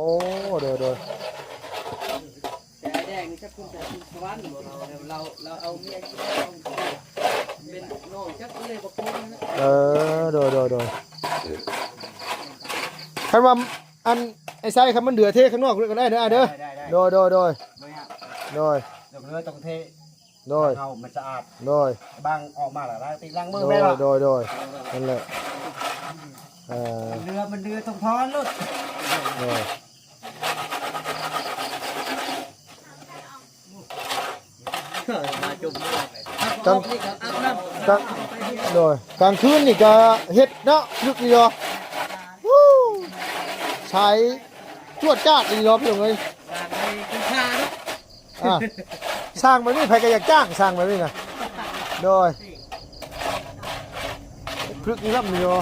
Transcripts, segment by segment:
ໂອ້ ໂດຍ ໂດຍ ແຕ່ອ້າຍແດງນີ້ຈັກເພິ່ນໄປສະຫວັນບໍ່ ລາວ ລາວ ລາວເອົາເມຍກິນເຫຼົ້າ ເປັນນ້ອງຈັກເອື້ອຍບໍ່ຄົນນະ. ເອີ ໂດຍ ໂດຍ ໂດຍ ຄັນວ່າ ອັນ ໄອ້ໄຊ ຄັນມັນເຫຼືອເທຂ້າງນອກເລີຍກໍໄດ້ເດີ ອ້າຍເດີ. ໄດ້ ໄດ້ ໄດ້ ໂດຍ ໂດຍ ໂດຍ ບໍ່ຍາກ ໂດຍ ດອກເຫຼືອຕ້ອງເທ ໂດຍ ເອົາມັນສະອາດ ໂດຍ ບາງອອກມາແລ້ວ ລ້າງຕີນລ້າງມື ໂດຍ ແມ່ນບໍ່? ໂດຍ ໂດຍ ນັ້ນແຫຼະ ເອີ ເຫຼືອ ມັນເຫຼືອຕ້ອງຖອນໂລດ ໂດຍ ມາຈຸ່ມ ກາງ ກາງ ໂດຍ ກາງຄືນນີ້ກະເຮັດເນາະ ລຶກນີ້ເນາະ ວູ້ ໃສ ຈວດຈາດອີ່ຫຼີເນາະ ພີ່ນ້ອງເອີຍ ອ່າ ສ້າງແບບນີ້ໃຜກໍຢາກຈ້າງ ສ້າງແບບນີ້ນະ ໂດຍ ພຶກນີ້ລຳຢູ່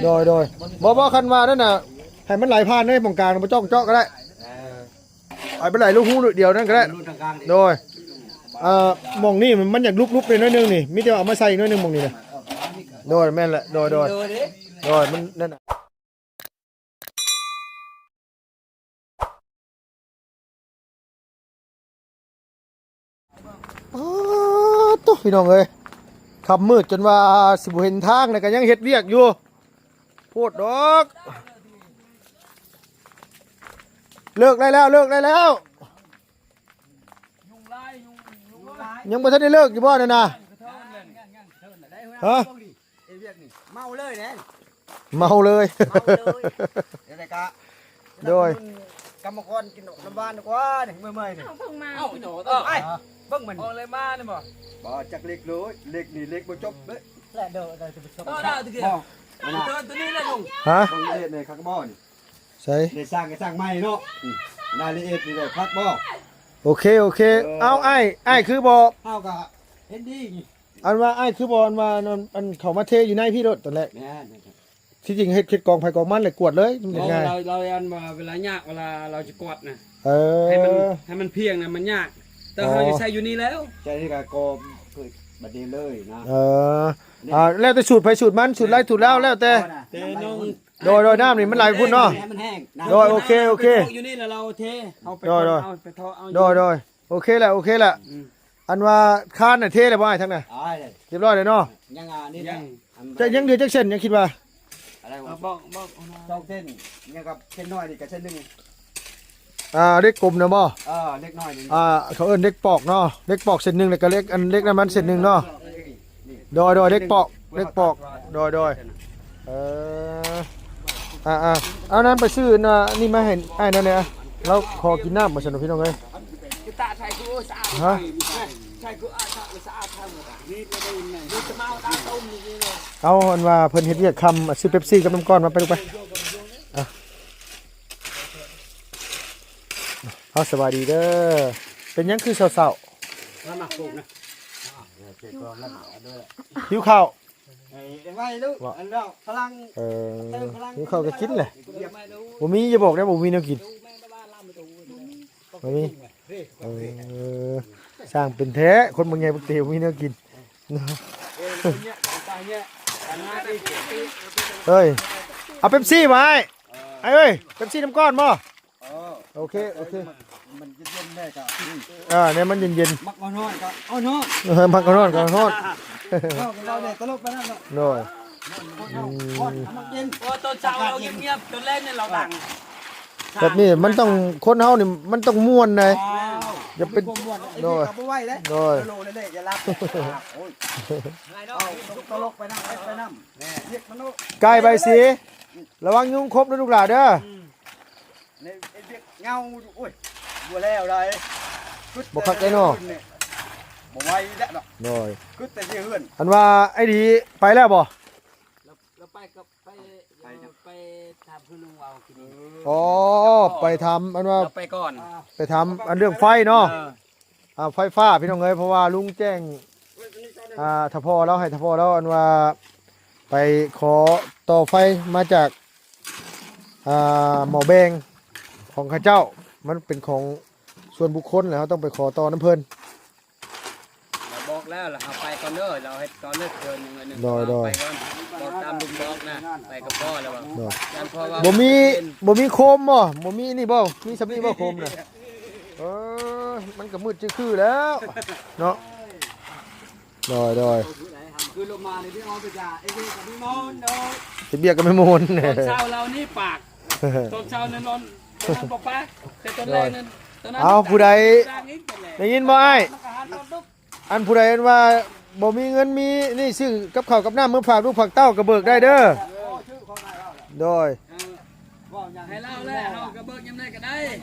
ໂດຍ ໂດຍ ບໍ່ ບໍ່ ຄັນວ່ານັ້ນນະ ໃຫ້ມັນໄຫຼຜ່ານເດ້ ໝ່ອງກາງບໍ່ຕ້ອງເຈາະກໍໄດ້ ໃຫ້ມັນໄຫຼຮູດຮູດດຽວນັ້ນກໍໄດ້ ໂດຍ ເອີ ໝ່ອງນີ້ມັນ ມັນຢາກຫຼຸບໆ ໜ້ອຍໜຶ່ງນີ້ ມີແຕ່ວ່າເອົາມາໃສ່ອີກໜ້ອຍໜຶ່ງ ໝ່ອງນີ້ນະ ໂດຍ ແມ່ນແຫຼະ ໂດຍ ໂດຍ ໂດຍ ມັນນັ້ນນະ. ປາດໂທ້ ພີ່ນ້ອງເອີຍ ຄ່ຳມືດຈົນວ່າຊິບໍ່ເຫັນທາງ ແລ້ວກໍຍັງເຮັດວຽກຢູ່ ໂພດດອກ ເລີກໄດ້ແລ້ວ ເລີກໄດ້ແລ້ວ ຍັງບໍ່ທັນໄດ້ເລີກຢູ່ບໍ່ນັ້ນນະ? ຮະ? ເຮັດວຽກນີ້ເມົາເລີຍແຫຼະ ເມົາເລີຍ ເມົາເລີຍ ເຮັດໄດ້ກະ ໂດຍ ກຳມະກອນກິນນຳຫວານກວ່ານີ້ ເມື່ອຍໆນີ້ ເອົາເພິ່ງມາ ເອົາ ເອົາ ເອົາ ເບິ່ງມັນ ອອກເລີຍມານີ້ບໍ່? ບໍ່ ຈັກເຫຼັກໂລດ ເຫຼັກນີ້ເຫຼັກບໍ່ຈົບເດ້ ແລະໂດດ ໂດດ ໂດດ ໂດດ ໂດດ ໂຕນີ້ແຫຼະລຸງ ຮະ? ເບິ່ງລາຍລະອຽດນີ້ຄັກບໍ່ນີ້? ໃສ ໄດ້ສ້າງກໍສ້າງໃໝ່ເນາະ ອືມ ລາຍລະອຽດນີ້ໄດ້ຄັກບໍ່? ໂອເຄ ໂອເຄ ເອີ ເອົາ ອ້າຍ ອ້າຍຄືບໍ່ ເຮົາກໍເຫັນດີນີ້ ອັນວ່າອ້າຍຄືບໍ່ ອັນວ່າ ອັນ ອັນເຂົ້າມາເທຢູ່ໃນພີ້ໂລດຕອນແລກ ແມ່ນ ທີ່ຈິງເຮັດ ເຮັດກອງໃຜກອງມັນແຫຼະ ກວດເລີຍ ມັນ ເຮົາ ງ່າຍ ເຮົາ ເຮົາຢ້ານວ່າເວລາຍາກ ເວລາເຮົາຈະກວດນະ ເອີ ໃຫ້ມັນ ໃຫ້ມັນພຽງນະ ມັນຍາກ ແຕ່ເຮົາ ອໍ ຈະໃສ່ຢູ່ນີ້ແລ້ວ ໃສ່ນີ້ກໍກໍບັດນີ້ເລີຍນະ ເອີ ອ່າ ແລ້ວແຕ່ສູດໃຜສູດມັນ ສູດຫຼາຍສູດລາວ ແລ້ວແຕ່ ແຕ່ນ້ອງ ໂດຍ ໂດຍ ນ້ຳນີ້ມັນໄຫຼພຸ້ນເນາະ ໃຫ້ມັນແຫ້ງ ໂດຍ ໂອເຄ ໂອເຄ ຢູ່ນີ້ແລ້ວເຮົາເທ ເຮົາໄປ ໂດຍ ໂດຍ ເອົາໄປເທາະເອົາ ໂດຍ ໂດຍ ໂອເຄແຫຼະ ໂອເຄແຫຼະ ອືມ ອັນວ່າຄານນະເທແລ້ວບໍ່ອ້າຍ ທາງນັ້ນ ຕາຍແລ້ວ ຮຽບຮ້ອຍແລ້ວເນາະ ຍັງ ອັນນີ້ ຍັງ ຈະຍັງເຫຼືອຈັກເສັ້ນ ຍັງຄິດວ່າ ອາ ບອກ ບອກ ສອງເສັ້ນ ຍັງກັບເສັ້ນນ້ອຍນີ້ກໍເສັ້ນໜຶ່ງ ອ່າ ເຫຼັກກົມນະບໍ່? ເອີ ເຫຼັກນ້ອຍນີ້ ອ່າ ເຂົາເອີ້ນເຫຼັກປອກເນາະ ເຫຼັກປອກເສັ້ນໜຶ່ງ ແລ້ວກໍເຫຼັກ ອັນເຫຼັກນ້ຳມັນເສັ້ນໜຶ່ງເນາະ ໂດຍ ໂດຍ ເຫຼັກປອກ ເຫຼັກປອກ ໂດຍ ໂດຍ ເອີ ອ່າໆ ເອົານັ້ນໄປຊື້ອັນນີ້ມາໃຫ້ອ້າຍນັ້ນແດ່ ລາວຂໍກິນນ້ຳວ່າຊັ້ນ ພີ່ນ້ອງເອີຍ ຮະ ເອົາ ອັນວ່າເພິ່ນເຮັດວຽກຄ່ຳ ຊື້ເປັບຊີກັບນ້ຳກ້ອນມາ ໄປລູກໄປ ອ່ະ ເອົາ ສະບາຍດີເດີ ເປັນຫຍັງຄືເຊົາໆ? ມາໝາກປູກນະ ຫິວເຂົ້າ ເອີ ຫິວເຂົ້າກໍກິນແຫຼະ ບໍ່ມີ ຢ່າບອກໄດ້ບໍ່ມີແນວກິນ ບໍ່ມີ ເອີ ຊ່າງເປັນແທ້ ຄົນບັກໃຫຍ່ບັກເຕບໍ່ມີແນວກິນ ເອີຍ ເອົາເປັບຊີບໍ່ອ້າຍ ອ້າຍເອີຍ ເປັບຊີນ້ຳກ້ອນບໍ່? ເອີ ໂອເຄ ໂອເຄ ມັນເຢັນໆແດ່ກະ ອ່າ ແນວມັນເຢັນໆ ມັກເອົາຮ້ອນກໍເອົາຮ້ອນ ເອີ ມັກເອົາຮ້ອນກໍເອົາຮ້ອນ ເຮົາກໍເວົ້າແດ່ຕະຫຼົກໄປນັ້ນເນາະ ໂດຍ ອືມ ມັກເຢັນ ໂອ້ ຕອນເຊົ້າເຮົາງຽບໆ ຕອນແລງນີ້ເຮົາດັງ ແບບນີ້ມັນຕ້ອງ ຄົນເຮົານີ້ມັນຕ້ອງມ່ວນໃດ ຢ່າເປັນ ໂດຍ ໂດຍ ໂດຍ ໂອ້ຍ ເອົາຕະຫຼົກໄປນຳ ໄປນຳ ກາຍໃບສີ ລະວັງຍຸງຄົບເດີລູກຫຼາເດີ ອືມ ເຮັດວຽກເຫງົາຢູ່ ໂອ້ຍ ບໍ່ແລ້ວໃດ ບໍ່ຄັກໃຈເນາະ ບໍ່ໄຫວແລ້ວເນາະ ໂດຍ ຄຶດແຕ່ຊິເຮືອນ ອັນວ່າໄອ້ດີໄປແລ້ວບໍ່? ລາວ ລາວໄປກັບ ໄປ ໄປ ໄປຖາມເພື່ອນລຸງເວົ້າກິນ ອໍ ໄປຖາມ ອັນວ່າ ລາວໄປກ່ອນ ໄປຖາມອັນເລື່ອງໄຟເນາະ ເອີ ອ່າ ໄຟຟ້າພີ່ນ້ອງເອີຍ ເພາະວ່າລຸງແຈ້ງ ອ່າ ຖ້າພໍ່ລາວ ໃຫ້ຖ້າພໍ່ລາວ ອັນວ່າໄປຂໍຕໍ່ໄຟມາຈາກ ອ່າ ໝໍ້ແບງຂອງເຂົາເຈົ້າ ມັນເປັນຂອງສ່ວນບຸກຄົນ ແລ້ວເຮົາຕ້ອງໄປຂໍຕໍ່ນຳເພິ່ນ ແລ້ວບອກ ແລ້ວລະ ເຮົາໄປກ່ອນເດີ ລາວເຮັດກ່ອນເດີ ເດີນໜຶ່ງ ໂດຍໆ ເຮົາໄປກ່ອນ ບອກຕາມລຸງບອກນະ ໄປກັບພໍ່ລະວ່າ ໂດຍ ຢ້ານພໍ່ວ່າ ບໍ່ມີ ບໍ່ມີໂຄມບໍ່? ບໍ່ມີນີ້ບໍ່? ມີສ່ຳນີ້ບໍ່ໂຄມນະ? ເອີ ມັນກໍມືດຈື່ຄືແລ້ວເນາະ. ໂດຍໆ ຄືລົງມານີ້ ເອົາໄປຈ້າ ເອເວກະມີມອນໂດ ເຮັດວຽກກໍແມ່ນມ່ວນ ຕອນເຊົ້າລາວນີ້ປາກ ຕອນເຊົ້ານັ້ນນອນ ຕອນນັ້ນບໍ່ປາກ ແຕ່ຕອນແລງນັ້ນ ຕອນນັ້ນ ເອົາ ຜູ້ໃດ ຕ່າງອີກຕອນແລງ ໄດ້ຍິນບໍ່ອ້າຍ? ມັນກໍຫາຕອນດຸກ ອັນຜູ້ໃດອັນວ່າບໍ່ມີເງິນມີນີ້ ຊື້ກັບເຂົ້າກັບນ້ຳມາຝາກລູກຝາກເຕົ້າກໍເບີກໄດ້ເດີ. ໂດຍ ເອີ ເວົ້າຫຍັງໃຫ້ລາວແຫຼະ ເຮົາກໍເບີກຍາມໃດກໍໄດ້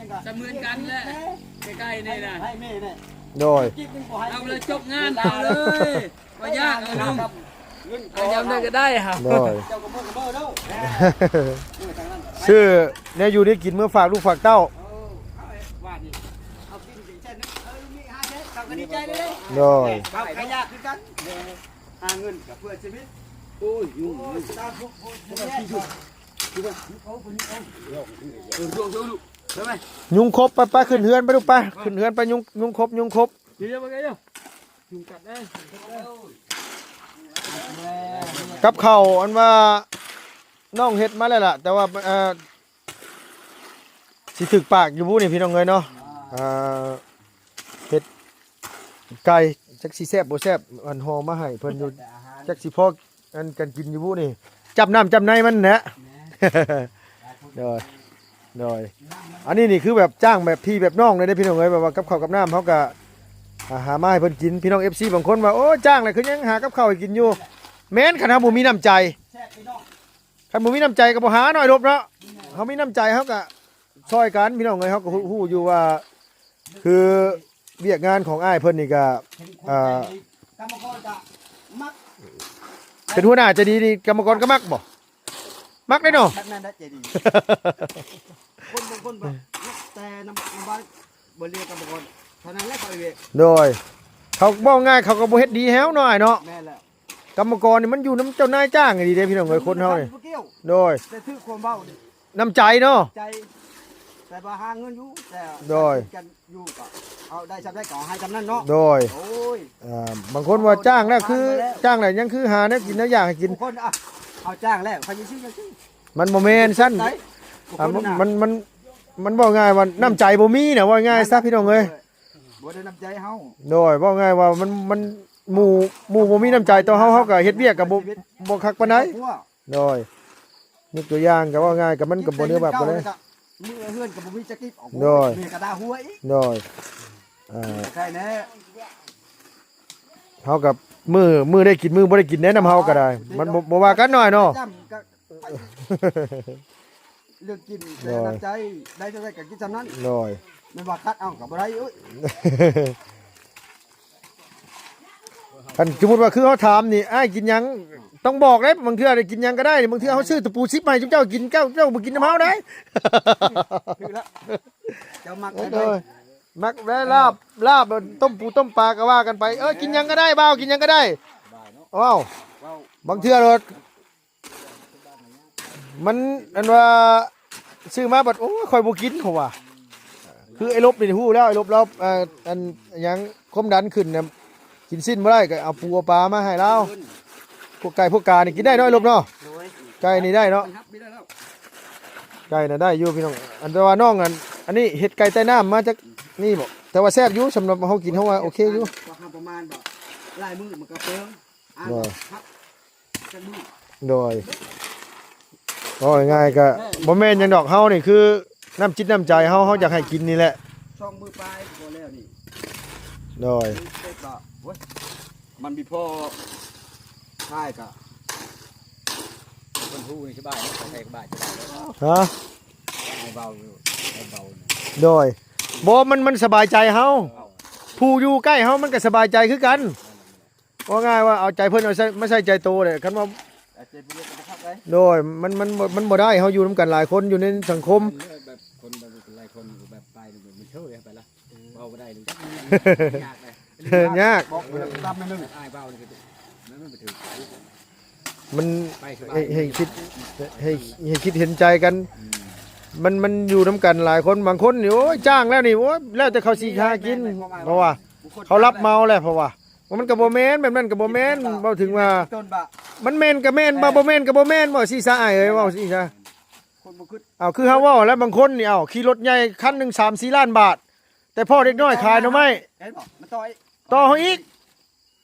ສະເໝືອນກັນແຫຼະ ໃກ້ໆນີ້ນະ ໃຫ້ແມ່ແຫຼະ. ໂດຍ ເອົາເລີຍ ຈົບງານເອົາເລີຍ ບໍ່ຍາກ ເອົານຳ ເອົາຍາມໃດກໍໄດ້ຫາ. ໂດຍ ເຈົ້າກໍເບິ່ງເບິ່ງເດີ ຊື້ແນວຢູ່ແນວກິນມາຝາກລູກຝາກເຕົ້າ. ເອີ ເອົາບາດນີ້ ເອົາກິນເຊັ່ນ ເອີ ລູກນີ້ຫາເຮັດ ເຂົາກໍດີໃຈເລີຍ. ໂດຍ ເຂົາກໍຢາກຄືກັນ ຫາເງິນກໍເພື່ອຊີວິດ. ໂອ້ຍ ຍຸງ ໂອ້ຍ ຕາທຸກຄົນເຮັດ ເອີ ຍຸງຄົບ ໄປໆ ຂຶ້ນເຮືອນໄປລູກ ໄປ ຂຶ້ນເຮືອນໄປ ຍຸງ ຍຸງຄົບ ຍຸງຄົບ. ກັບເຂົ້າອັນວ່ານ້ອງເຮັດມາແລ້ວລະ ແຕ່ວ່າ ເອີ ຊິຖືກປາກຢູ່ບຸນີ້ພີ່ນ້ອງເອີຍເນາະ. ເຮັດໄກ່ຈັກຊິແຊບບໍ່ແຊບ ອັນຫໍ່ມາໃຫ້ເພິ່ນຢູ່ ຈັກຊິພໍ ອັນກັນກິນຢູ່ບຸນີ້ ຈັບນ້ຳຈັບໃນມັນແຫຼະ. ໂດຍ ໂດຍ ອັນນີ້ນີ້ຄືແບບຈ້າງແບບພີ່ແບບນ້ອງເລີຍເດ້ພີ່ນ້ອງເອີຍ ແບບວ່າກັບເຂົ້າກັບນ້ຳເຮົາກະ ອາ ຫາມາໃຫ້ເພິ່ນກິນ. ຈ້າງແລ້ວຄືຍັງຫາກັບເຂົ້າໃຫ້ກິນຢູ່. ແມ່ນ ຄັນເຮົາບໍ່ມີນ້ຳໃຈ ຄັນບໍ່ມີນ້ຳໃຈກໍບໍ່ຫາເນາະ ອ້າຍລົບເນາະ. ເຮົາມີນ້ຳໃຈເຮົາກະຊ່ອຍກັນພີ່ນ້ອງເອີຍ. ເຮົາກໍຮູ້ ຮູ້ຢູ່ວ່າ ຄືວຽກງານຂອງອ້າຍເພິ່ນນີ້ກະ ອ່າ ກຳມະກອນກະມັກ ເປັນຫົວໜ້າໃຈດີນີ້ ກຳມະກອນກໍມັກບໍ່? ມັກເດ້ເນາະ. ແມ່ນແຫຼະໃຈດີ ຄົນບາງຄົນແບບມັກແຕ່ນຳ ນຳບ້ານ ບໍ່ເລີຍກຳມະກອນເທົ່ານັ້ນແຫຼະ ເຂົາເວກ. ໂດຍ ເຂົາເວົ້າງ່າຍ ເຂົາກໍບໍ່ເຮັດດີໃຫ້ເຮົາເນາະ ອ້າຍເນາະ. ແມ່ນແລ້ວ ກຳມະກອນນີ້ມັນຢູ່ນຳເຈົ້ານາຍຈ້າງອີ່ຫຼີເດ້ພີ່ນ້ອງເອີຍ ຄົນເຮົານີ້. ໂດຍ ແຕ່ຖືກຄວາມເວົ້ານີ້ ນ້ຳໃຈເນາະ ໃຈ ແຕ່ວ່າຫາເງິນຢູ່ ແຕ່ ໂດຍ ກັນຢູ່ກໍເອົາໄດ້ສ່ຳໃດກໍເອົາໃຫ້ສ່ຳນັ້ນເນາະ. ໂດຍ ໂອ້ຍ ອ່າ ບາງຄົນວ່າຈ້າງແລ້ວຄື ຈ້າງແລ້ວຍັງຄືຫາແນວກິນແນວຢາກໃຫ້ກິນ ບາງຄົນ ອ່ະ ເອົາຈ້າງແລ້ວ ໃຜຊິຊື້ຫຍັງຊື້ ມັນບໍ່ແມ່ນຊັ້ນ. ອ່າ ມັນ ມັນ ມັນ ມັນເວົ້າງ່າຍວ່ານ້ຳໃຈບໍ່ມີນະ ເວົ້າງ່າຍຊະພີ່ນ້ອງເອີຍ. ບໍ່ໄດ້ນ້ຳໃຈເຮົາ. ໂດຍ ເວົ້າງ່າຍວ່າມັນ ມັນ ໝູ່ ໝູ່ບໍ່ມີນ້ຳໃຈຕໍ່ເຮົາ ເຮົາກໍເຮັດວຽກກໍບໍ່ ບໍ່ຄັກປານໃດ. ໂດຍ ຍົກຕົວຢ່າງກໍເວົ້າງ່າຍ ກໍມັນກໍບໍ່ເໜືອບາບປານໃດ. ມື້ເຮືອນກໍບໍ່ມີຈັກກິບ. ໂດຍ ແມ່ກໍດ່າຫົວອີກ. ໂດຍ ອ່າ ໃຊ່ແນ່ ເຮົາກໍມື້ ມື້ໄດ້ກິນ ມື້ບໍ່ໄດ້ກິນແດ່ນຳເຮົາກໍໄດ້ ມັນບໍ່ ບໍ່ວ່າກັນນ້ອຍເນາະ. ເລື່ອງກິນແຕ່ນ້ຳໃຈ ໄດ້ເທົ່າໃດກໍກິນສ່ຳນັ້ນ. ໂດຍ ແມ່ນວ່າຂັດເອົາກໍບໍ່ໄດ້ເອີຍ. ຄັນສົມມຸດວ່າຄືເຮົາຖາມນີ້ ອ້າຍກິນຫຍັງ ຕ້ອງບອກເດ້. ບາງເທື່ອໄດ້ກິນຫຍັງກໍໄດ້ ບາງເທື່ອເຮົາຊື້ຕະປູຊິບມາໃຫ້ເຈົ້າກິນ ເຈົ້າ ເຈົ້າບໍ່ກິນນຳເຮົາໄດ໋. ຖືກແລ້ວ ເຈົ້າມັກໄດ້ ໂດຍ ມັກໄດ້ລາບ ລາບ ຕົ້ມປູຕົ້ມປາກໍວ່າກັນໄປ. ເອີ ກິນຫຍັງກໍໄດ້ບ່າວ ກິນຫຍັງກໍໄດ້. ເວົ້າ ເວົ້າ ບາງເທື່ອໂລດ ມັນອັນວ່າຊື້ມາບັດ ໂອ້ຍ ຂ້ອຍບໍ່ກິນ ເຂົາວ່າ. ຄືໄອ້ລົບນີ້ຮູ້ແລ້ວ ໄອ້ລົບລາວ ເອີ ອັນຫຍັງ ຄວາມດັນຂຶ້ນນະ ກິນຊີ້ນບໍ່ໄດ້ ກໍເອົາປູເອົາປາມາໃຫ້ລາວ. ພວກໄກ່ພວກການີ້ກິນໄດ້ເນາະ ໄອ້ລົບເນາະ. ໂດຍ ໄກ່ນີ້ໄດ້ເນາະ ໄກ່ນະໄດ້ຢູ່ພີ່ນ້ອງ. ອັນ ແຕ່ວ່ານ້ອງອັນ ອັນນີ້ເຮັດໄກ່ໃຕ້ນ້ຳມາຈາກນີ້ບໍ? ແຕ່ວ່າແຊບຢູ່ ສຳລັບເຮົາກິນ ເຮົາວ່າໂອເຄຢູ່. ປະມານ ປະມານບໍ່ ຫຼາຍມື້ມັນກໍເປືອງ. ໂດຍ ໂດຍ ເວົ້າງ່າຍໆ ກໍບໍ່ແມ່ນຫຍັງດອກ ເຮົານີ້ຄືນ້ຳຈິດນ້ຳໃຈເຮົາ ເຮົາຢາກໃຫ້ກິນນີ້ແຫຼະ ສອງມື້ປາຍກໍແລ້ວນີ້. ໂດຍ ເຮັດກໍ ໂອ້ຍ ມັນມີພໍຂາຍກໍ ເພິ່ນຮູ້ນີ້ສະບາຍເນາະ ໃສ່ສະບາຍ ສະບາຍເນາະ. ຮະ ໃຫ້ເບົາຢູ່ ໃຫ້ເບົາ. ໂດຍ ບໍ່ ມັນ ມັນສະບາຍໃຈເຮົາ ເອົາ ຜູ້ຢູ່ໃກ້ເຮົາມັນກໍສະບາຍໃຈຄືກັນ. ເວົ້າງ່າຍວ່າເອົາໃຈເພິ່ນ ເອົາໃສ່ ມາໃສ່ໃຈໂຕເດ້. ຄັນວ່າ ໂດຍ ມັນ ມັນ ມັນບໍ່ໄດ້ ເຮົາຢູ່ນຳກັນຫຼາຍຄົນ ຢູ່ໃນສັງຄົມ ແບບຄົນແບບຫຼາຍຄົນແບບໄປ ມັນເຊີຍໄປລະ ເວົ້າບໍ່ໄດ້ ຍາກເລີຍ ຍາກ ບອກໄປແລ້ວ ຕຳໜຶ່ງ ອ້າຍເວົ້ານີ້ ມັນ ມັນ ມັນ ໃຫ້ ໃຫ້ຄິດ ໃຫ້ ໃຫ້ຄິດເຫັນໃຈກັນ. ມັນ ມັນຢູ່ນຳກັນຫຼາຍຄົນ ບາງຄົນນີ້ ໂອ້ຍ ຈ້າງແລ້ວນີ້ ໂອ້ຍ ແລ້ວແຕ່ເຂົາຊິຫາກິນ ເພາະວ່າເຂົາລັບເໝົາແລ້ວ ເພາະວ່າ ມັນກໍບໍ່ແມ່ນ ແບບນັ້ນກໍບໍ່ແມ່ນ ເວົ້າເຖິງວ່າ ຕົ້ນບະ ມັນແມ່ນກໍແມ່ນ ເອີ ບໍ່ ບໍ່ແມ່ນກໍບໍ່ແມ່ນ ເວົ້າຊີ້ຊະອ້າຍເອີຍ ແມ່ນ ເວົ້າຊີ້ຊະ ຄົນບໍ່ຄິດ ເອົາ ຄືເຮົາເວົ້າແຫຼະ ບາງຄົນນີ້ ເອົາ ຂີ່ລົດໃຫຍ່ຄັນໜຶ່ງສາມສີ່ລ້ານບາດ ແຕ່ພໍເດັກນ້ອຍຂາຍໜໍ່ໄມ້ ເຫັນບໍ່ ມັນຕໍ່ອີກ ຕໍ່ເຮົາອີກ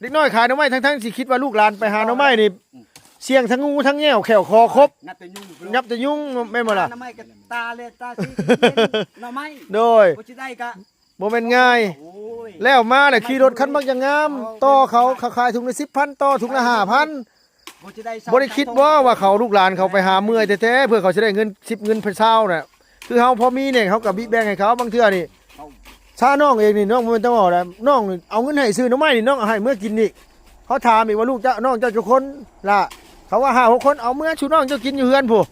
ເດັກນ້ອຍຂາຍໜໍ່ໄມ້ ທັງໆ ຊິຄິດວ່າລູກຫຼານໄປຫາໜໍ່ໄມ້ນີ້ ອືມ ສ່ຽງທັງງູທັງແງ່ວ ແຂ້ວຄໍຄົບ ນັບແຕ່ຍຸງ ນັບແຕ່ຍຸງ ແມ່ນບໍ່ລະ ໜໍ່ໄມ້ກໍຕາເລຕາສີ ໜໍ່ໄມ້ ໂດຍ ບໍ່ຊິໄດ້ກະ ບໍ່ແມ່ນງ່າຍ ໂອ້ຍ ແລ້ວມາແລ້ວຂີ່ລົດຄັນບັກຢ່າງງາມ ໂອ້ຍ ຕໍ່ເຂົາ ເຂົາຂາຍຖົງລະສິບພັນ ຕໍ່ຖົງລະຫ້າພັນ ບໍ່ຊິໄດ້ ບໍ່ໄດ້ຄິດບໍ່ວ່າເຂົາ ລູກຫຼານເຂົາໄປຫາເມື່ອຍແທ້ໆ ເພື່ອເຂົາຊິໄດ້ເງິນສິບ ເງິນຊາວນະ ຄືເຮົາພໍມີແດ່ ເຮົາກໍບິແບ່ງໃຫ້ເຂົາ ບາງເທື່ອນີ້ ເຂົາ ຊານ້ອງເອງນີ້ ນ້ອງບໍ່ແມ່ນຕ້ອງເວົ້ານະ ນ້ອງນີ້ເອົາເງິນໃຫ້ຊື້ໜໍ່ໄມ້ນີ້ ນ້ອງເອົາໃຫ້ເມືອກິນອີກ ເຮົາຖາມອີກວ່າ ລູກເຈົ້າ ນ້ອງເຈົ້າຈັກຄົນລະ ເຂົາວ່າຫ້າຫົກຄົນ ເອົາເມືອສູ່ນ້ອງເຈົ້າກິນຢູ່ເຮືອນພຸ້ນ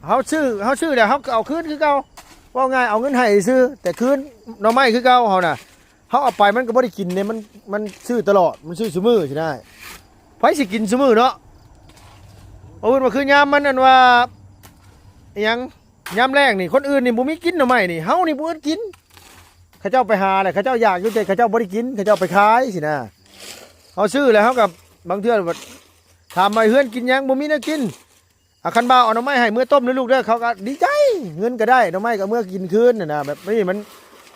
ເຮົາຊື້ ເຮົາຊື້ແລ້ວເຮົາກໍເອົາຄືນຄືເກົ່າ ເວົ້າງ່າຍເອົາເງິນໃຫ້ຊື່ ແຕ່ຄືນໜໍ່ໄມ້ຄືເກົ່າ ເຮົານະ ເຮົາເອົາໄປມັນກໍບໍ່ໄດ້ກິນເດ້ ມັນ ມັນຊື້ຕະຫຼອດ ມັນຊື້ຊຸມື້ຊີ້ນະ ໃຜຊິກິນຊຸມື້ເນາະ ເອົາເພິ່ນວ່າຄືຍາມມັນ ອັນວ່າ ອີຫຍັງ ຍາມແລ້ງນີ້ ຄົນອື່ນນີ້ບໍ່ມີກິນໜໍ່ໄມ້ນີ້ ເຮົານີ້ບໍ່ອຶດກິນ ເຂົາເຈົ້າໄປຫາແຫຼະ ເຂົາເຈົ້າຢາກຢູ່ ແຕ່ເຂົາເຈົ້າບໍ່ໄດ້ກິນ ເຂົາເຈົ້າໄປຂາຍຊີ້ນະ ເຮົາຊື້ແລ້ວເຮົາກໍ ບາງເທື່ອ ຖາມວ່າເຮືອນກິນຫຍັງ ບໍ່ມີແນວກິນ ອາ ຄັນບ່າວເອົາໜໍ່ໄມ້ໃຫ້ເມືອຕົ້ມເດີລູກເດີ ເຂົາກໍດີໃຈ ເງິນກໍໄດ້ ໜໍ່ໄມ້ກໍເມືອກິນຄືນຫັ້ນນະ ແບບນີ້ມັນ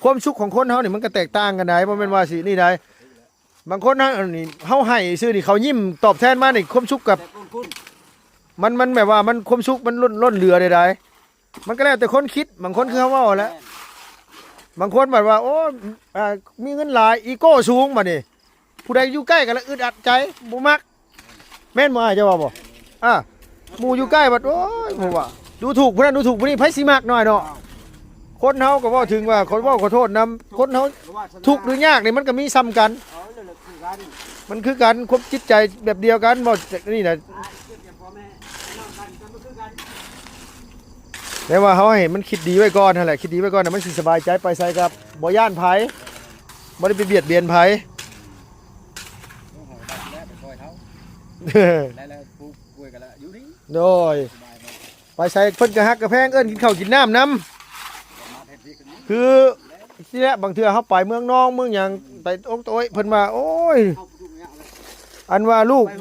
ຄວາມສຸກຂອງຄົນເຮົານີ້ມັນກໍແຕກຕ່າງກັນໄດ໋ ບໍ່ແມ່ນວ່າຊິນີ້ໃດ໋ ບາງຄົນເຮົານີ້ ເຮົາໃຫ້ຊື່ນີ້ ເຂົາຍິ້ມຕອບແທນມານີ້ ຄວາມສຸກກັບ ແບບລົງທຶນ ມັນ ມັນແບບວ່າມັນ ຄວາມສຸກມັນລົ້ນ ລົ້ນເຫຼືອໃດໆ ມັນກໍແລ້ວແຕ່ຄົນຄິດ ບາງຄົນຄືເຮົາເວົ້າຫັ້ນແຫຼະ ບາງຄົນບັດວ່າ ໂອ້ ອ່າ ມີເງິນຫຼາຍ ອີໂກ້ສູງ ບັດນີ້ ຜູ້ໃດຢູ່ໃກ້ກໍລະອຶດອັດໃຈ ບໍ່ມັກ ແມ່ນບໍ່ອ້າຍ ເຈົ້າວ່າບໍ່? ອາ ໝູ່ຢູ່ໃກ້ບັດ ໂອ້ຍ ບໍ່ວ່າ ດູຖືກຜູ້ນັ້ນ ດູຖືກຜູ້ນີ້ ໃຜຊິມັກນ້ອຍເນາະ ຄົນເຮົາກໍເວົ້າເຖິງວ່າ ຂໍເວົ້າຂໍໂທດນຳ ຄົນເຮົາທຸກຫຼືຍາກນີ້ ມັນກໍມີສ່ຳກັນ ມັນຄືກັນ ຄວາມຈິດໃຈແບບດຽວກັນ ເວົ້ານີ້ນະ ແຕ່ວ່າເຮົາໃຫ້ມັນຄິດດີໄວ້ກ່ອນຫັ້ນແຫຼະ ຄິດດີໄວ້ກ່ອນ ມັນຊິສະບາຍໃຈ ໄປໃສກໍບໍ່ຢ້ານໃຜ ບໍ່ໄດ້ໄປບຽດບຽນໃຜ ແລ້ວ ແລ້ວປູກກ້ວຍກັນລະຢູ່ນີ້ ໂດຍ ສະບາຍເນາະ ໄປໃສເພິ່ນກໍຮັກກໍແພງ ເອີ້ນກິນເຂົ້າກິນນ້ຳນຳ ມາແທນທີ່ກັນນີ້ ຄື ນີ້ແຫຼະ ບາງເທື່ອເຮົາໄປເມືອງນອງເມືອງຫຍັງ ໄປອົກໂຕຍ ເພິ່ນວ່າ ໂອ້ຍ ເຮົາບໍ່ທຸກຍາກແລ້ວ ອັນວ່າລູກ ໄປ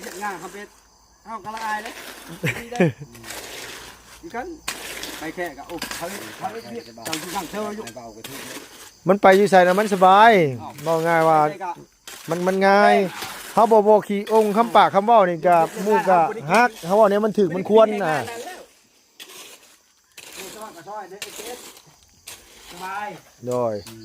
ເຮັດງານເຮົາເປັນ ເຮົາກໍລະອາຍເດ້ ດີເດ້ ຄືກັນ ໄປແທ້ກໍ ໂອ້ ເຂົາເຮັດ ເຂົາເຮັດວຽກ ເຈົ້າຢູ່ທາງເທິງຢູ່ ມັນໄປຢູ່ໃສນະມັນສະບາຍ ເວົ້າງ່າຍວ່າ ໄປໃສກໍ ມັນ ມັນງ່າຍ ເຮົາບໍ່ ບໍ່ຂີ້ອົງຄຳປາກຄຳເວົ້ານີ້ກະ ໝູ່ກະຮັກ ເຮົາເວົ້າແນວມັນຖືກມັນຄວນນະ ໂດຍ ອືມ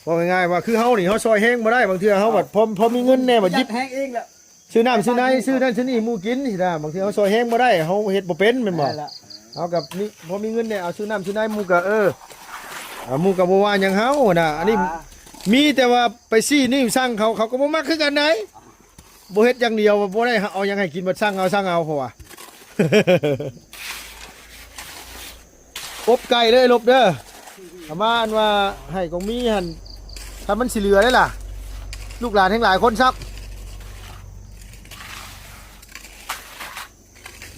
ເວົ້າງ່າຍໆວ່າ ຄືເຮົານີ້ ເຮົາຊ່ອຍແຮງບໍ່ໄດ້ ບາງເທື່ອເຮົາບັດ ເອົ້າ ພໍ ພໍມີເງິນແດ່ບັດ ຍິບແຮງເອງແຫຼະ ຊື້ນ້ຳຊື້ໃນ ຊື້ນັ້ນຊື້ນີ້ໝູ່ກິນຊີ້ນະ ບາງເທື່ອເຮົາຊ່ອຍແຮງບໍ່ໄດ້ ເຮົາເຮັດບໍ່ເປັນແມ່ນບໍ່ ແມ່ນລະ ເຮົາກັບມີ ພໍມີເງິນແດ່ ເອົາຊື້ນ້ຳຊື້ໃນ ໝູ່ກໍ ເອີ ອ່າ ໝູ່ກໍບໍ່ວ່າຫຍັງເຮົານະ ອັນນີ້ ອ່າ ມີແຕ່ວ່າໄປຊີ້ນິ້ວສັ່ງເຂົາ ເຂົາກໍບໍ່ມັກຄືກັນໃດ ບໍ່ເຮັດຢ່າງດຽວ ບໍ່ໄດ້ເອົາຫຍັງໃຫ້ກິນ ບັດສັ່ງເອົາ ສັ່ງເອົາ ເຂົາວ່າ ອົບໄກ່ເດີ ລົບເດີ ປະມານວ່າໃຫ້ກອງມີຫັ້ນ ຄັນມັນຊິເຫຼືອໄດ໋ລະ ລູກຫຼານແຮ່ງຫຼາຍຄົນຊ້ຳ ດ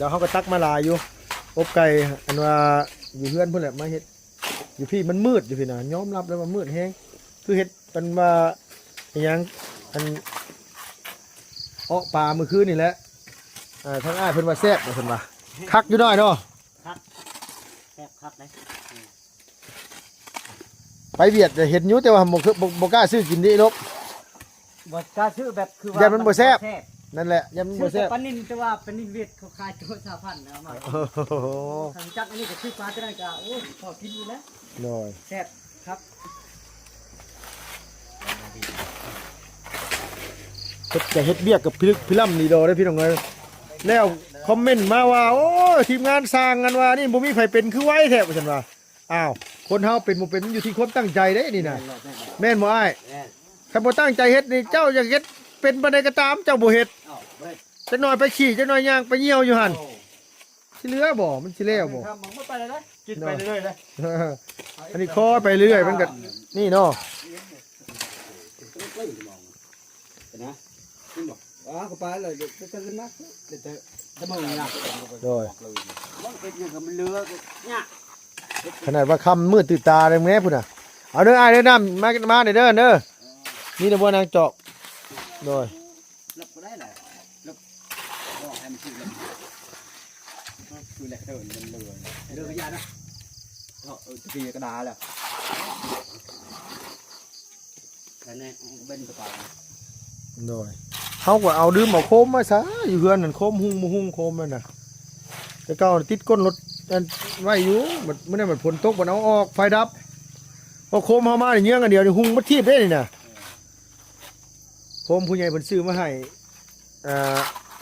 ຽວເຮົາກໍຕັກມາຫຼາຍຢູ່ ອົບໄກ່ ອັນວ່າຢູ່ເຮືອນພຸ້ນແຫຼະ ມາເຮັດ ຢູ່ພີ້ມັນມືດຢູ່ພີ້ນະ ຍອມຮັບເລີຍວ່າມືດແຮງ ຄືເຮັດ ເພິ່ນວ່າອີຫຍັງ ອັນ ເອາະປາມື້ຄືນນີ້ແຫຼະ ອ່າ ທາງອ້າຍເພິ່ນວ່າແຊບ ເພິ່ນວ່າຄັກຢູ່ນ້ອຍເນາະ ຄັກ ແຊບຄັກເດ້ ໄປຫວຽດກໍເຫັນຢູ່ ແຕ່ວ່າບໍ່ ບໍ່ ບໍ່ກ້າຊື້ກິນເດ້ ລົບ ບໍ່ກ້າຊື້ແບບຄືວ່າ ຢ້ານມັນບໍ່ແຊບ ແຊບ ນັ້ນແຫຼະ ຢ້ານມັນບໍ່ແຊບ ຊື້ແຕ່ປານິນ ແຕ່ວ່າປານິນຫວຽດເຂົາຂາຍໂຕຊາວພັນ ເອົາມາ ໂອ້ໂຫ ຄັນຈັກອັນນີ້ກໍຊື້ປາຕົວນັ້ນກໍ ໂອ້ຍ ພໍກິນຢູ່ແລ້ວ ໂດຍ ແຊບຄັກ ເຮັດ ຈະເຮັດວຽກກັບພິລຶກພິລ່ຳນີ້ດອກເດ້ພີ່ນ້ອງເອີຍ ແລ້ວຄອມເມັນມາວ່າ ໂອ້ຍ ທີມງານຊ່າງ ອັນວ່ານີ້ ບໍ່ມີໃຜເປັນຄືໄວແທ້ ວ່າຊັ້ນວ່າ ອ້າວ ຄົນເຮົາເປັນບໍ່ເປັນ ມັນຢູ່ທີ່ຄວາມຕັ້ງໃຈເດ້ນີ້ນະ ແມ່ນແຫຼະ ແມ່ນບໍ່ອ້າຍ? ແມ່ນ ຄັນບໍ່ຕັ້ງໃຈເຮັດນີ້ ເຈົ້າຢາກເຮັດເປັນປານໃດກໍຕາມ ເຈົ້າບໍ່ເຮັດ ເຈົ້າບໍ່ເຮັດ ຈັກໜ້ອຍໄປຂີ້ ຈັກໜ້ອຍຍ່າງໄປຍ່ຽວຢູ່ຫັ້ນ ໂອ້ ຊິເຫຼືອບໍ່? ມັນຊິແລ້ວບໍ່? ມັນໄປເລີຍເດ້ ກິນໄປເລື້ອຍໆເດ້ ອັນນີ້ຄໍໄປເລື້ອຍ ມັນກໍນີ້ເນາະ ນະ ຂຶ້ນບໍ່? ອໍ ກໍໄປເລີຍ ແຕ່ ແຕ່ຂຶ້ນມາ ແຕ່ ແຕ່ ແຕ່ເບິ່ງນີ້ນະ ໂດຍ ມັນເຮັດຫຍັງກໍມັນເຫຼືອກໍຍາກ ຂະໜາດວ່າຄ່ຳມືດຕື່ນຕາແດ່ພຸ້ນນະ ເອົາເດີອ້າຍເດີ ນ້ຳມາ ມາເດີ ເດີ ເດີ ມີແຕ່ບໍ່ນາງຈອກ ໂດຍ ເລິກບໍ່ໄດ້ແຫຼະ ເລິກ ບອກໃຫ້ມັນຖືກເລິກ ຄືແຫຼະເດີ ມັນເຫຼືອ ເລີກກະຢ່ານະ ເອີ ຕະກີກະດາແລ້ວ ອັນນີ້ເປັນກະເປົາ ໂດຍ ເຮົາກໍເອົາ ລືມເອົາໂຄມມາຊະ ຢູ່ເຮືອນນັ້ນ ໂຄມຮຸ່ງບໍ່ຮຸ່ງ ໂຄມນັ້ນນະ ແຕ່ເກົ່າຕິດກົ້ນລົດ ອັນ ໄວ້ຢູ່ ບັດມື້ນັ້ນບັດຝົນຕົກ ບັດເອົາອອກ ໄຟດັບ ເພາະໂຄມເຮົາມານີ້ເຍືອງອັນດຽວນີ້ ຮຸ່ງໝົດທີບເດ້ນີ້ນະ ໂຄມຜູ້ໃຫຍ່ເພິ່ນຊື້ມາໃຫ້ ອ່າ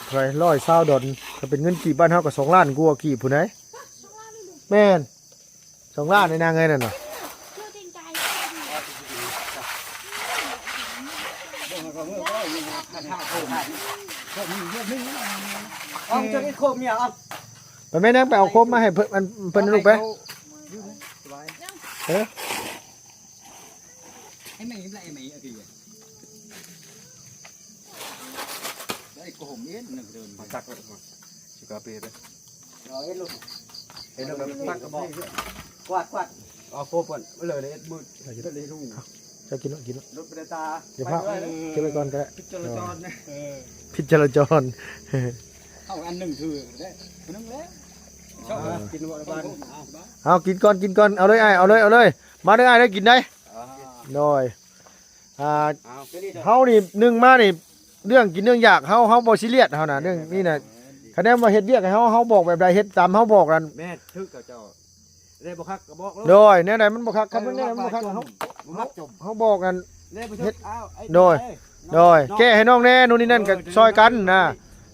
ເທົ່າໃດ ຮ້ອຍຊາວດອນ ຖ້າເປັນເງິນກີບບ້ານເຮົາກໍສອງລ້ານກວ່າກີບພຸ້ນໃດ໋ ແມ່ນ ສອງລ້ານໃນນາງເອີຍນັ້ນນະ ເອົາຈັກອີກໂຄມເມຍ ເອົາ ໄປແມ່ນາງ ໄປເອົາໂຄມມາໃຫ້ເພິ່ນ ອັນ ເພິ່ນລູກໄປ ເອີ ເອົາຈັກ ຊິກາເປເດີ ເອົາເຮັດລູກ ເຮັດລູກ ຕັກກະບອກ ກວາດ ກວາດ ເອົາໂຄມກ່ອນ ເລີຍເຮັດມືດ ເຮັດເລີຍທຸງ ເຈົ້າກິນເນາະ ກິນເນາະ ລົດໄປຕາ ຢ່າພາ ເກັບໄວ້ກ່ອນກໍໄດ້ ຜິດຈະລາຈອນ ເອີ ຜິດຈະລາຈອນ ເອົາອັນໜຶ່ງຖືເດ້ ຜູ້ໜຶ່ງແລ້ວ ເອົາ ກິນບໍ່ລະບາດ ເອົາ ກິນກ່ອນ ກິນກ່ອນ ເອົາເລີຍອ້າຍ ເອົາເລີຍ ເອົາເລີຍ ມາເດີອ້າຍເດີ ກິນໄດ໋ ໂດຍ ອ່າ ເຮົານີ້ໜຶ່ງມານີ້ ເລື່ອງກິນເລື່ອງຢາກເຮົາ ເຮົາບໍ່ຊີຣຽສ ເຮົານະ ເລື່ອງນີ້ນະ ຄະແນນວ່າເຮັດວຽກໃຫ້ເຮົາ ເຮົາບອກແບບໃດ ເຮັດຕາມເຮົາບອກນັ້ນ ແມ່ນ ຖືກເຈົ້າ ແນວບໍ່ຄັກກໍບອກໂລດ ໂດຍ ແນວໃດມັນບໍ່ຄັກ ຄັນມັນແນວໃດມັນບໍ່ຄັກ ເຮົາ ເຮົາບອກນັ້ນ ເຮັດ ໂດຍ ໂດຍ ແກ້ໃຫ້ນ້ອງແດ່ ໂນ່ນນີ້ນັ້ນ ກໍຊ່ອຍກັນນະ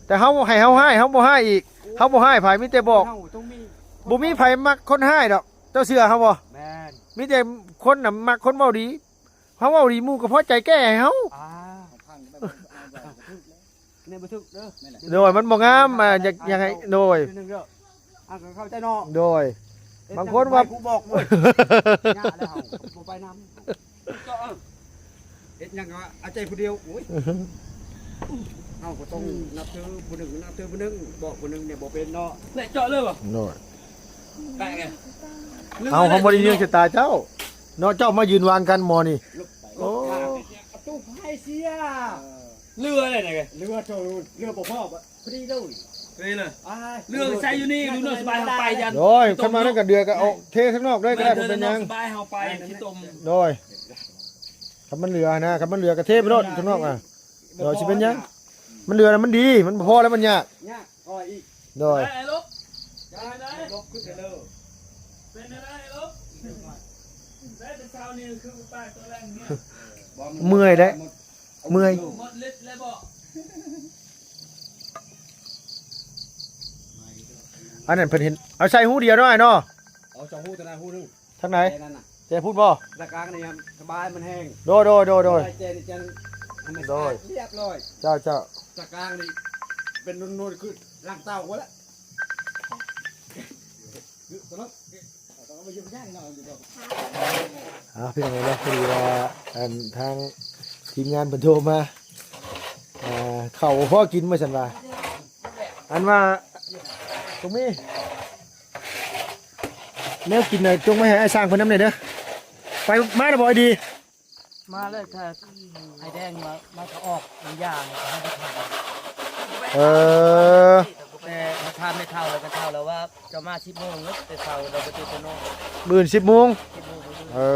ແຕ່ເຮົາ ໃຫ້ເຮົາຮ້າຍ ເຮົາບໍ່ຮ້າຍອີກ ເຮົາບໍ່ຮ້າຍໃຜ ມີແຕ່ບອກ ບໍ່ມີໃຜມັກຄົນຮ້າຍດອກ ເຈົ້າເຊື່ອເຮົາບໍ່ ແມ່ນ ມີແຕ່ຄົນນະມັກຄົນເວົ້າດີ ເຮົາເວົ້າດີ ໝູ່ກໍພໍໃຈແກ້ໃຫ້ເຮົາ ອ່າ ແນວບໍ່ຖືກເດີ ໂດຍ ມັນບໍ່ງາມ ອ່າ ຢາກ ຢາກໃຫ້ ໂດຍ ອ່າ ກໍເຂົ້າໃຈເນາະ ໂດຍ ບາງຄົນວ່າ ຜູ້ບອກ ໂອ້ຍ ຍາກແລ້ວ ເຮົາບໍ່ໄປນຳ ເຈາະ ເຮັດຫຍັງກໍເອົາໃຈຜູ້ດຽວ ໂອ້ຍ ເຮົາກໍຕ້ອງນັບຖືຜູ້ໜຶ່ງ ນັບຖືຜູ້ໜຶ່ງ ບອກຜູ້ໜຶ່ງນີ້ບໍ່ເປັນເນາະ ແລະເຈາະເລີຍບໍ່ ໂດຍ ແປະໄງ ເອົາ ເຮົາບໍ່ໄດ້ເລື່ອງຊະຕາເຈົ້າເນາະ ເຈົ້າມາຢືນວາງກັນໝໍນີ້ ໂອ້ ຕູ້ໃຫ້ເສຍ ເຫຼືອເລີຍນະ ເຫຼືອໂຕ ເຫຼືອບໍ່ພໍ ພໍດີເລີຍ ພໍດີເລີຍ ອ່າ ເຫຼືອໃສ່ຢູ່ນີ້ ຢູ່ນອນສະບາຍ ເຮົາໄປຍັນ ໂອ້ຍ ຄັນມານັ້ນກໍເດືອກໍເອົາເທຂ້າງນອກເລີຍກໍໄດ້ ບໍ່ເປັນຫຍັງ ສະບາຍ ເຮົາໄປຂີ້ຕົມ ໂດຍ ຄັນມັນເຫຼືອນະ ຄັນມັນເຫຼືອກໍເທໄປໂລດຂ້າງນອກນະ ໂດຍ ຊິເປັນຫຍັງ ມັນເຫຼືອນະ ມັນດີ ມັນບໍ່ພໍແລ້ວ ມັນຍາກ ຍາກ ໂດຍ ເປັນໄດ໋ລູກ ເປັນໄດ໋ລູກ ໄດ້ແຕ່ເຊົ້ານີ້ຄືປາກຕອນແລງເນຍ ເມື່ອຍເດ້ ເມື່ອຍ ໝົດລິດແລ້ວບໍ່ ອັນນັ້ນເພິ່ນເຫັນ ເອົາໃສ່ຫູດຽວໜ້ອຍເນາະ ເອົາສອງຫູ້ ແຕ່ນັ້ນຫູໜຶ່ງ ທາງໃດ ແຕ່ນັ້ນນະ ແຕ່ພຸ້ນບໍ່ ຕາກາງນີ້ສະບາຍ ມັນແຫ້ງ ໂດຍ ໂດຍ ໂດຍ ໂດຍ ແຕ່ນີ້ຈັ່ງ ໂດຍ ຮຽບຮ້ອຍ ເຈົ້າ ເຈົ້າ ຕາກາງນີ້ເປັນນົນໆ ຄືຫຼັງເຕົ່າພຸ້ນແຫຼະ ເອົາ ພີ່ນ້ອງເອີຍເນາະ ພໍດີວ່າ ອັນ ທາງທີມງານເພິ່ນໂທມາ ອ່າ ເຂົ້າບໍ່ພໍກິນວ່າຊັ້ນວ່າ ອັນວ່າ ຕົງມີ ແນວກິນນະ ຈົ່ງໄວ້ໃຫ້ອ້າຍຊ່າງເພິ່ນນຳແດ່ເດີ ໄປ ມາແລ້ວບໍ່ອ້າຍດີ ມາແລ້ວ ຖ້າອ້າຍແດງມາ ມາກໍອອກ ມັນຢ່າງ ເອີ ແຕ່ຖ້າແມ່ເຖົ້າແລ້ວ ແມ່ເຖົ້າແລ້ວວ່າ ເຈົ້າມາສິບໂມງເນາະ ແຕ່ເຊົ້າແລ້ວບໍ່ຕື່ນແຕ່ນອນ ມື້ອື່ນສິບໂມງ ສິບໂມງ ເອີ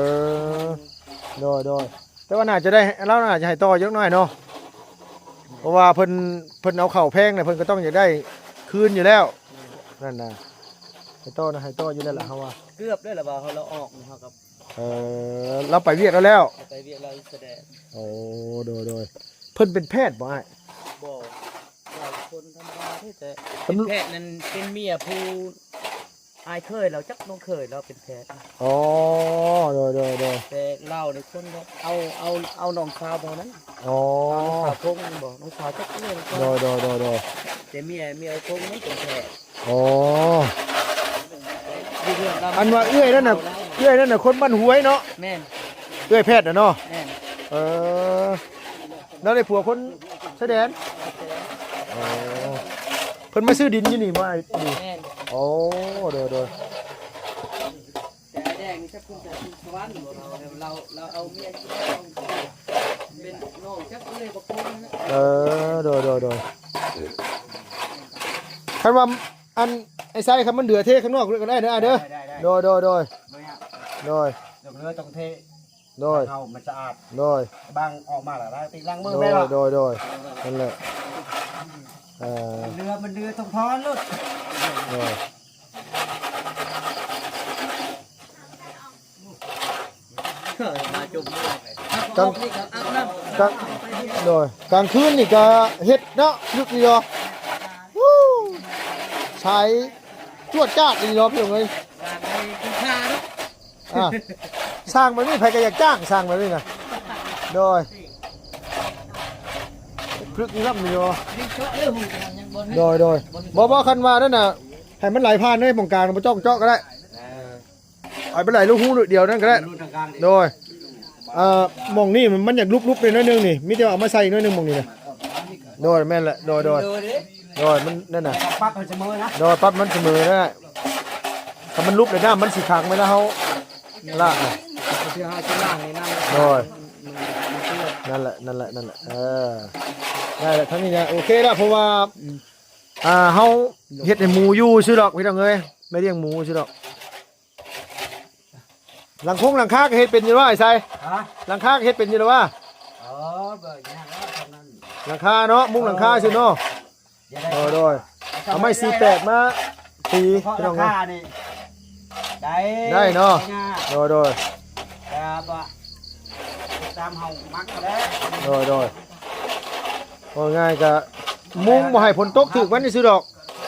ໂດຍ ໂດຍ ແຕ່ວ່າໜ້າຈະໄດ້ ລາວໜ້າຈະໃຫ້ຕໍ່ຈັກໜ້ອຍເນາະ ເພາະວ່າເພິ່ນ ເພິ່ນເອົາເຂົ້າແພງນະ ເພິ່ນກໍຕ້ອງຢາກໄດ້ຄືນຢູ່ແລ້ວ ນັ້ນນະ ໃຫ້ຕໍ່ນະ ໃຫ້ຕໍ່ຢູ່ແລ້ວລະ ເຮົາວ່າ ເກືອບແລ້ວລະ ວ່າເຮົາລາອອກ ເຮົາກໍ ເອີ ລາວໄປວຽກລາວແລ້ວ ໄປວຽກລາວສະແດງ ໂອ້ ໂດຍ ໂດຍ ເພິ່ນເປັນແພດບໍ່ອ້າຍ ບໍ່ ລາວຄົນທຳມະດາເດ້ ແຕ່ເປັນແພດນັ້ນ ເປັນເມຍຜູ້ ອ້າຍເຂີຍລາວ ຈັກນ້ອງເຂີຍລາວເປັນແພດ ອໍ ໂດຍ ໂດຍ ໂດຍ ແຕ່ລາວນີ້ຄົນເອົາ ເອົາ ເອົານ້ອງສາວເທົ່ານັ້ນ ອໍ ນ້ອງສາວຄົງແມ່ນບໍ່ ນ້ອງສາວຈັກເລື່ອງ ໂດຍ ໂດຍ ໂດຍ ໂດຍ ແຕ່ເມຍ ເມຍຄົງນັ້ນເປັນແພດ ອໍ ຢູ່ເຮືອນລາວ ອັນວ່າເອື້ອຍນັ້ນນະ ເອື້ອຍນັ້ນນະ ຄົນບ້ານຫ້ວຍເນາະ ແມ່ນ ເອື້ອຍແພດນະເນາະ ແມ່ນ ເອີ ລາວໄດ້ຜົວຄົນຊາຍແດນ ອໍ ເພິ່ນມາຊື້ດິນຢູ່ນີ້ບໍ່ອ້າຍ? ແມ່ນ ໂອ້ ໂດຍ ໂດຍ ແຕ່ອ້າຍແດງນີ້ຈັກເພິ່ນຈະຢູ່ສະຫວັນບໍ່ ລາວ ລາວ ລາວເອົາເມຍຢູ່ແລ້ວ ເອີ ໂດຍ ໂດຍ ໂດຍ ຄັນວ່າ ອັນ ໄອ້ໄຊ ຄັນມັນເຫຼືອເທຂ້າງນອກເລີຍກໍໄດ້ເດີ ອ້າຍເດີ ໄດ້ ໄດ້ ໂດຍ ໂດຍ ໂດຍ ບໍ່ຍາກ ໂດຍ ຕ້ອງເຫຼືອຕ້ອງເທ ໂດຍ ເຮົາມັນສະອາດ ໂດຍ ບາງອອກມາແລ້ວຕິດຫຼັງມື ໂດຍ ແມ່ນບໍ່ ໂດຍ ໂດຍ ນັ້ນແຫຼະ ເອີ ມັນເຫຼືອ ມັນເຫຼືອຕ້ອງຖອນໂລດ ໂດຍ ມາຈຸ່ມ ກາງ ກາງ ໂດຍ ກາງຄືນນີ້ກໍເຮັດເນາະ ລຶກຢູ່ ວູ້ ໃສ ຈວດຈາດອີ່ຫຼີເນາະ ພີ່ນ້ອງເອີຍ ອ່າ ຊ່າງແບບນີ້ໃຜກໍຢາກຈ້າງ ຊ່າງແບບນີ້ນະ ໂດຍ ພຶກນີ້ລຳນີ້ບໍ່ ໂດຍ ໂດຍ ບໍ່ ບໍ່ ຄັນວ່ານັ້ນນະ ໃຫ້ມັນໄຫຼຜ່ານເດ້ ໝ່ອງກາງບໍ່ຕ້ອງເຈາະກໍໄດ້ ເອີ ໃຫ້ມັນໄຫຼຮູຮູດຽວນັ້ນກໍໄດ້ ຮູທາງກາງ ໂດຍ ເອີ ໝ່ອງນີ້ມັນ ມັນຢາກຫຼຸບໆໜ້ອຍໜຶ່ງນີ້ ມີແຕ່ວ່າເອົາມາໃສ່ອີກໜ້ອຍໜຶ່ງໝ່ອງນີ້ນະ ໂດຍ ແມ່ນແຫຼະ ໂດຍ ໂດຍ ໂດຍ ມັນນັ້ນນະ ປັບໃຫ້ສະເໝີນະ ໂດຍ ປັບມັນສະເໝີນະ ຖ້າມັນຫຼຸບແລ້ວນ້ຳມັນຊິຂັງເວລາເຮົາລ້າງນະ ເວລາເຮົາຊິລ້າງນີ້ນ້ຳ ໂດຍ ມັນ ມັນເປື້ອນ ນັ້ນແຫຼະ ນັ້ນແຫຼະ ນັ້ນແຫຼະ ເອີ ໄດ້ແລ້ວ ທາງນີ້ນະ ໂອເຄແລ້ວ ເພາະວ່າ ອືມ ອ່າ ເຮົາເຮັດໃຫ້ໝູຢູ່ຊື່ດອກ ພີ່ນ້ອງເອີຍ ໄດ້ລ້ຽງໝູຊື່ດອກ ຫຼັງຄົງຫຼັງຄາກໍເຮັດເປັນຢູ່ວ່າ ໄອ້ໄຊ? ຮະ? ຫຼັງຄາກໍເຮັດເປັນຢູ່ແລ້ວວ່າ? ເອີ ບໍ່ຍາກແລ້ວ ເທົ່ານັ້ນ ຫຼັງຄາເນາະ ມຸງຫຼັງຄາຊື່ເນາະ ເອີ ໂດຍ ເອົາໄມ້ສີ່ແປດມາຕີ ເພາະ ພີ່ນ້ອງເນາະ ຫຼັງຄານີ້ ໄດ້ ໄດ້ເນາະ ໄດ້ຍາກ ໂດຍ ໂດຍ ແຕ່ວ່າ ຕາມເຮົາມັກແຫຼະ ໂດຍ ໂດຍ ເວົ້າງ່າຍກະມຸງບໍ່ໃຫ້ຝົນຕົກຖືກມັນຊື່ດອກ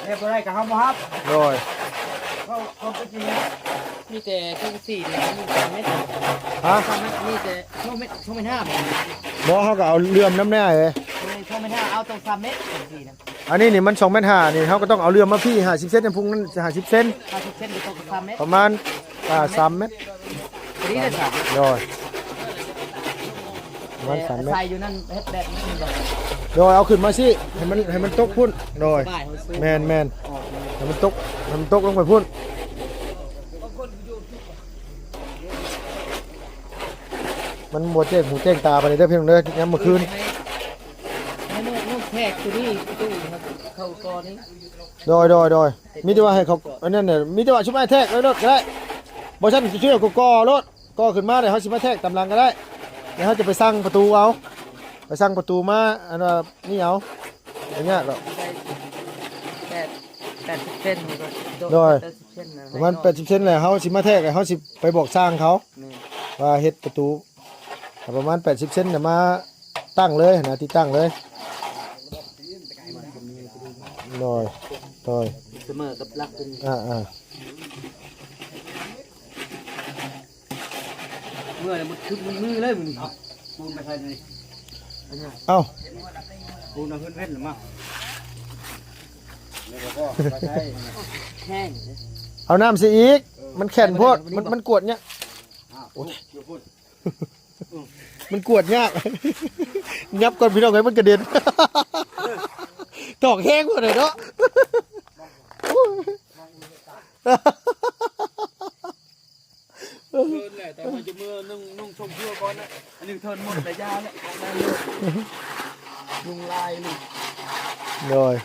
ເຮັດບໍ່ໄດ້ກໍເຮົາບໍ່ຮັບ ໂດຍ ເວົ້າ ເວົ້າຕົວຈິງນະ ມີແຕ່ຊ່ວງສີ່ນີ້ມີສາມແມັດ ຮະ ສາມແມັດ ມີແຕ່ຊ່ວງແມັດ ຊ່ວງແມັດຫ້າ ບໍ່ ເຮົາກໍເອົາເລື່ອມນຳແດ່ເອີຍ ຊ່ວງແມັດຫ້າ ເອົາຕ້ອງສາມແມັດຈັ່ງຊີ້ນະ ອັນນີ້ນີ້ມັນສອງແມັດຫ້ານີ້ ເຮົາກໍຕ້ອງເອົາເລື່ອມມາພີ້ຫ້າສິບເຊັນ ອັນພຸ້ນນັ້ນຫ້າສິບເຊັນ ຫ້າສິບເຊັນກໍຕົກສາມແມັດ ປະມານ ອ່າ ສາມແມັດ ພໍດີເດ້ສາມແມັດ ໂດຍ ປະມານສາມແມັດ ໃສ່ຢູ່ນັ້ນເຮັດແບບນີ້ບໍ່ ໂດຍ ເອົາຂຶ້ນມາຊີ້ ໃຫ້ມັນ ໃຫ້ມັນຕົກພຸ້ນ ໂດຍ ສະບາຍ ເຮົາຊື້ ແມ່ນໆ ອອກມາ ໃຫ້ມັນຕົກ ໃຫ້ມັນຕົກລົງໄປພຸ້ນ ມັນບໍ່ແຈ້ງຫູແຈ້ງຕາປານໃດເດີ ພີ່ນ້ອງເດີ ຍາມມື້ຄືນ ໃຫ້ ໃຫ້ນ້ອງແທກຕົວນີ້ ປະຕູເຂົ້າກ່ອນນີ້ ໂດຍ ໂດຍ ໂດຍ ມີແຕ່ວ່າໃຫ້ເຂົາ ອັນນັ້ນນະ ມີແຕ່ວ່າຊຸມອ້າຍແທກໄວ້ໂລດກໍໄດ້ ບໍ່ຊັ້ນຊ່ວຍເຂົາກໍ່ໂລດ ກໍ່ຂຶ້ນມາແລ້ວເຮົາຊິມາແທກຕາມຫຼັງກໍໄດ້ ແລ້ວເຮົາຈະໄປສັ່ງປະຕູເອົາ ໄປສັ່ງປະຕູມາ ອັນວ່ານີ້ເອົາ ບໍ່ຍາກດອກ ແປດ ແປດສິບເຊັນນີ້ກໍ ໂດຍ ແປດສິບເຊັນນະ ປະມານແປດສິບເຊັນແຫຼະ ເຮົາຊິມາແທກ ເຮົາຊິໄປບອກຊ່າງເຂົາ ແມ່ນ ວ່າເຮັດປະຕູ ປະມານແປດສິບເຊັນນະ ມາຕັ້ງເລີຍນະ ຕິດຕັ້ງເລີຍ ໂດຍ ໂດຍ ສະເໝີກັບຫຼັກຕົວນີ້ ອ່າໆ ເມື່ອຍ ມັນຄຶບມັນມືເລີຍມື້ນີ້ ປູນໄປໃສ່ນີ້ ເອົ້າ ປູນເອົາເຮືອນເວັນລະມາ ແຫ້ງ ເອົານ້ຳໃສ່ອີກ ມັນແຂນໂພດ ມັນ ມັນກວດຍາກ ໂອ້ຍ ມັນກວດຍາກ ຫຍັບກ່ອນພີ່ນ້ອງເອີຍ ມັນກະເດັນ ຕອກແຮງໂພດເນາະ ເທີນແຫຼະ ແຕ່ວ່າຈະເມືອນຸ່ງ ນຸ່ງຊົງເພື່ອກ່ອນນະ ອັນນີ້ເທີນໝົດລະຢ່າແຫຼະ ອອກມາເລີຍ ຍຸງລາຍນີ້ ໂດຍ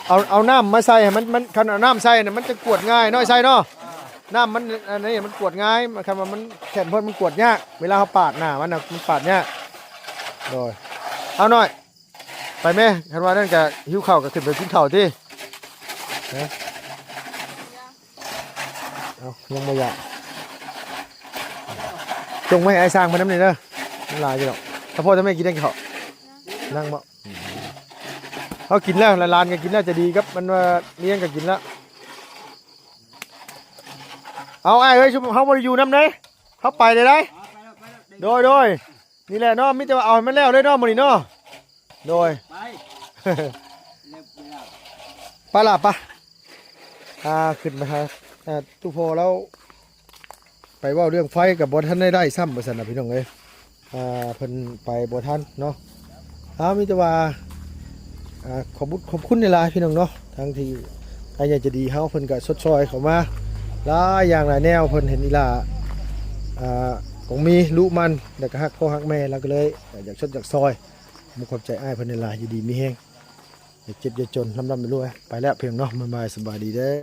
ເອົາ ເອົານ້ຳມາໃສ່ໃຫ້ມັນ ມັນ ຄັນເອົານ້ຳໃສ່ນະ ມັນຈະກວດງ່າຍເນາະ ໃສ່ເນາະ ນ້ຳມັນ ອັນນີ້ມັນກວດງ່າຍ ຄັນວ່າມັນແຂນໂພດມັນກວດຍາກ ເວລາເຮົາປາດໜ້າມັນນະ ມັນປາດຍາກ ໂດຍ ເອົາໜ້ອຍ ໄປແມ່ ຄັນວ່ານັ້ນກະຫິວເຂົ້າກະຂຶ້ນໄປກິນເຂົ້າຕິ ຮະ ເອົາ ຍັງບໍ່ຢາກ ຈົ່ງໄວ້ໃຫ້ອ້າຍຊ່າງເພິ່ນນຳນີ້ເດີ ມັນຫຼາຍຢູ່ດອກ ຖ້າພໍ່ຖ້າແມ່ກິນໄດ້ກິນເຂົ້າ ນັ່ງບໍ່ ເຮົາກິນແລ້ວ ຫຼານໆກະກິນແລ້ວ ໃຈດີກັບມັນວ່າລ້ຽງກະກິນແລ້ວ ເອົາອ້າຍເອີຍ ຊຸມເຮົາບໍ່ໄດ້ຢູ່ນຳເດ້ ເຮົາໄປເລີຍໄດ໋ ໂດຍ ໂດຍ ນີ້ແຫຼະເນາະ ມີແຕ່ວ່າເອົາໃຫ້ມັນແລ້ວເລີຍເນາະ ມື້ນີ້ເນາະ ໂດຍ ໄປ ໄປລະ ໄປ ອ່າ ຂຶ້ນໄປຫາ ອ່າ ຕູ້ພໍ່ລາວ ໄປເວົ້າເລື່ອງໄຟກໍບໍ່ທັນໄດ້ໄດ້ຊ້ຳ ວ່າຊັ້ນນະ ພີ່ນ້ອງເອີຍ ອ່າ ເພິ່ນໄປບໍ່ທັນເນາະ ເຮົາມີແຕ່ວ່າ ອ່າ ຂອບບຸນຂອບຄຸນຫຼາຍໆ ພີ່ນ້ອງເນາະ ທັງທີ່ອ້າຍໃຫຍ່ໃຈດີເຮົາ ເພິ່ນກໍຊົດຊ່ອຍເຂົ້າມາຫຼາຍຢ່າງຫຼາຍແນວ ເພິ່ນເຫັນອີ່ຫຼ້າ ອ່າ ກອງມີລູກມັນ ແລ້ວກໍຮັກພໍ່ຮັກແມ່ ລາວກໍເລີຍ ເອີ່ ຢາກຊົດຢາກຊ່ອຍ. ຂອບໃຈອ້າຍເພິ່ນຫຼາຍໆ ຢູ່ດີມີແຮງ ຢ່າເຈັບຢ່າຈົນ ລ່ຳໆລວຍໆ. ໄປແລ້ວພີ່ນ້ອງເນາະ ບາຍບາຍ ສະບາຍດີເດີ.